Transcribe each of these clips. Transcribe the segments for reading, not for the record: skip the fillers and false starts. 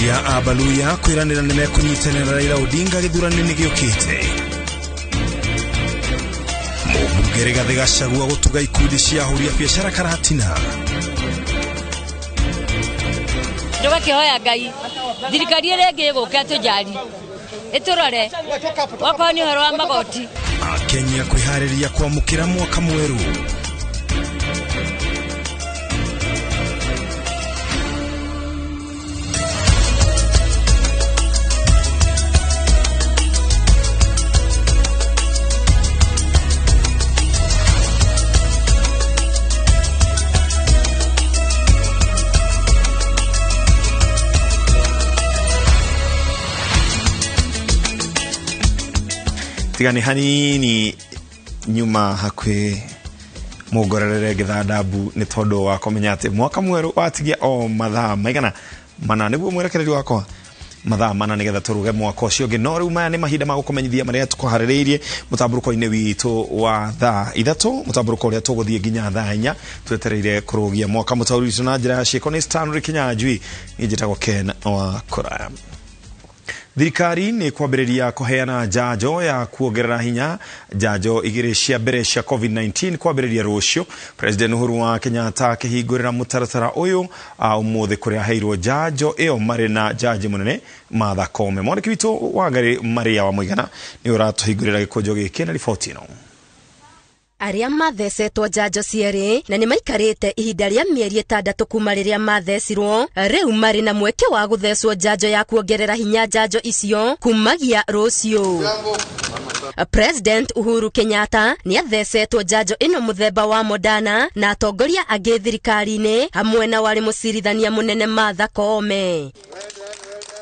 Atongoria a Baluya kwĩranĩra nĩ mekũnyitanĩra na Raila Odinga gĩthurano-inĩ gĩũkĩte. Mũmbunge Rigathĩ Gachagua gũtuga ikundi cia ahũri a biacara Karatina. Tũgakĩhoya Ngai thirikari ĩrĩa ĩngĩ ĩgũka ĩtũjari ĩtũrore wakorwo nĩ ũhoro wa magoti. Akenya kwĩharĩria kwamũkĩra mwaka mwerũ. Tigani hanini nyuma hakuhĩ mũngorerere ngĩthandambu nĩ tondũ wa kũmenya atĩ mwaka mwerũ watigia o mathaa maigana mana nĩguo mwerekereri wakwa mathaa mana nĩgetha tũruge mwaka ũcio ũngĩ. No rĩu maya nĩ mahinda ma gũkũmenyithia marĩa tũkũharĩrĩirie mũtambũrũko-inĩ witũ wa thaa 3, mũtambũrũko ũrĩa tũgũthiĩ nginya thaa 4 twetereire kũrũgia mwaka. Mũtaũri witũ na njĩra ya ciĩko nĩ Stanley Kinyanjui, niĩ njĩtagwo Ken wa Kũraya. Thirikari nĩ kwambĩrĩria kũheana njanjo ya kuongerera hinya njanjo 2 cia mbere cia COVID-19 kwambĩrĩria rũciũ. President Uhuru wa Kenyatta akĩhingũrĩra mũtaratara ũyũ ũmũthĩ kũrĩa aheirwo njanjo ĩyo marĩ na jaji mũnene Martha Koome. Mwandĩki witũ Wangari Maria wa Mũigana nĩ ũratũhingũrĩra gĩkũnjo gĩkĩ na riboti ĩno. Arĩa mathecetwo njanjo cierĩ na nĩ maikarĩte ihinda rĩa mĩeri 6 kuma rĩrĩa mathecirwo, rĩu marĩ na mweke wa gũthecwo njanjo ya kuongerera hinya njanjo icio kumagia rũciũ. President Uhuru Kenyatta nĩ athecetwo njanjo ĩno mũthemba wa Moderna na atongoria angĩ thirikari-inĩ hamwe na warĩ mũcirithania mũnene Martha Koome.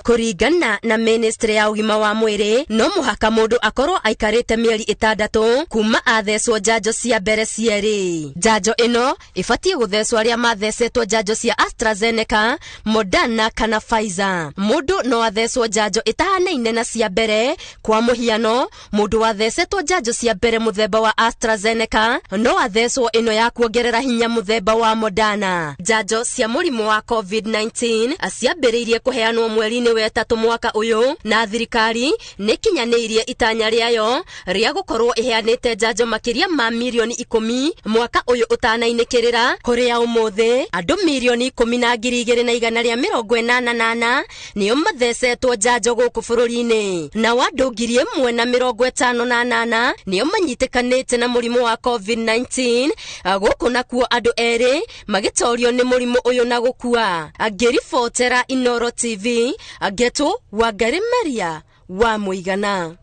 Kũringana na ministry ya ũgima wa mwĩrĩ, no mũhaka mũndũ akorwo aikarĩte mĩeri 6 kuma athecwo njanjo cia mbere cierĩ. Njanjo ĩno ĩbatiĩ gũthecwo arĩa mathecetwo njanjo cia AstraZeneca, Moderna kana Pfizer. Mũndũ no athecwo njanjo ĩtahanaine na cia mbere. Kwa mũhiano, mũndũ wathecetwo njanjo cia mbere mũthemba wa AstraZeneca no athecwo ĩno ya kuongerera hinya mũthemba wa Moderna. Njanjo cia mũrimũ wa COVID-19 ciambĩrĩirie kũheanwo mweri-inĩ wa 3 mwaka ũyũ, na thirikari nĩ ĩkinyanĩirie itanya rĩayo rĩa gũkorwo ĩheanĩte njanjo makĩria ma mirioni 10 mwaka ũyũ ũtanainĩkĩrĩra. Kũrĩa ũmũthĩ andũ mirioni 10,284 nĩo mathecetwo njanjo gũkũ bũrũri-inĩ, nao andũ 1,058 nĩo manyitĩkanĩte na mũrimũ wa COVID-19 gũkũ nakuo andũ 2 magĩtorio nĩ mũrimũ ũyũ na gũkua. Angĩribotera Inoro TV, Ngetu Wangari Maria wa Mũigana.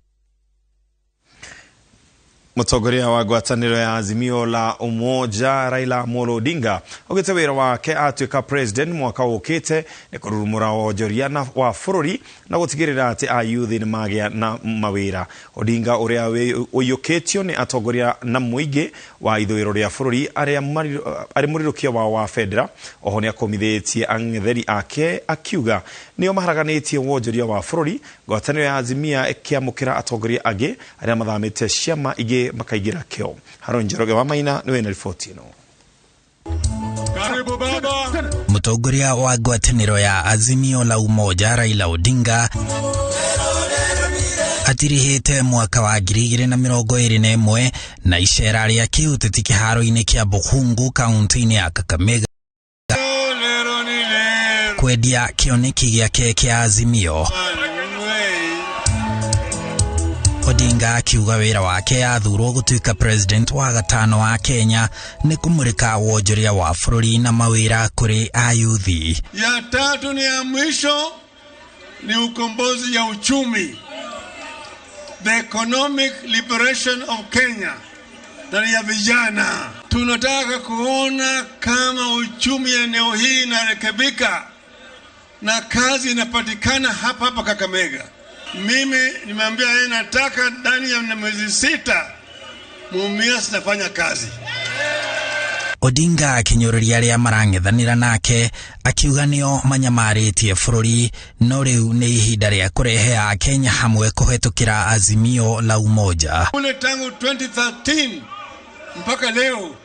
Mũtongoria wa ngwatanĩro ya Azimio la Umoja Raila Amolo Odinga augĩte wĩra wake atuĩka president mwaka ũkĩte nĩ kũrurumũra wonjoria wa bũrũri na gũtigĩrĩra atĩ ayuthi nĩ magĩa na mawĩra. Odinga ũrĩa ũiyũkĩtio nĩ atongoria na mũingĩ wa ithũĩro rĩa bũrũri arĩ mũrirũkia wao wa bendera. Oho nĩ akũmithĩtie ang'etheri ake akiuga nĩo maharaganĩtie wonjoria wa bũrũri. Ngwatanĩro ya Azimia ĩkĩamũkĩra atongoria angĩ arĩa mathamĩte ciama ingĩ makaingĩra kĩo. Haron Njoroge wa Maina nĩwe na riboti ĩno. Karibu baba. Mũtongoria wa ngwatanĩro ya Azimio la Umoja Raila Odinga atirihĩte mwaka wa 2021 na icera rĩa kĩũteti kĩharo-inĩ kĩa Bukhungu kaunti-inĩ ya Kakamega kwendia kĩoneki gĩake kĩa Azimio. Odinga akiuga wĩra wake athurwo gũtuĩka president wa gatano wa Kenya nĩ kũmũrĩka wonjoria wa bũrũri na mawĩra kũrĩ ayuthi. Ya tatu ni ya mwisho ni ukombozi ya uchumi, the economic liberation of Kenya, ndani ya vijana. Tunataka kuona kama uchumi eneo hii inarekebika na kazi inapatikana hapa hapa Kakamega. Mimi nimeambia yeye nataka ndani ya miezi 6 Mumias nafanya kazi. Odinga akinyũrũria arĩa marang'ethanĩra nake akiuga nĩo manyamarĩtie bũrũri, no rĩu nĩ ihinda rĩa kũrehe Akenya hamwe kũhetũkĩra Azimio la Umoja. Kule tangu 2013 mpaka leo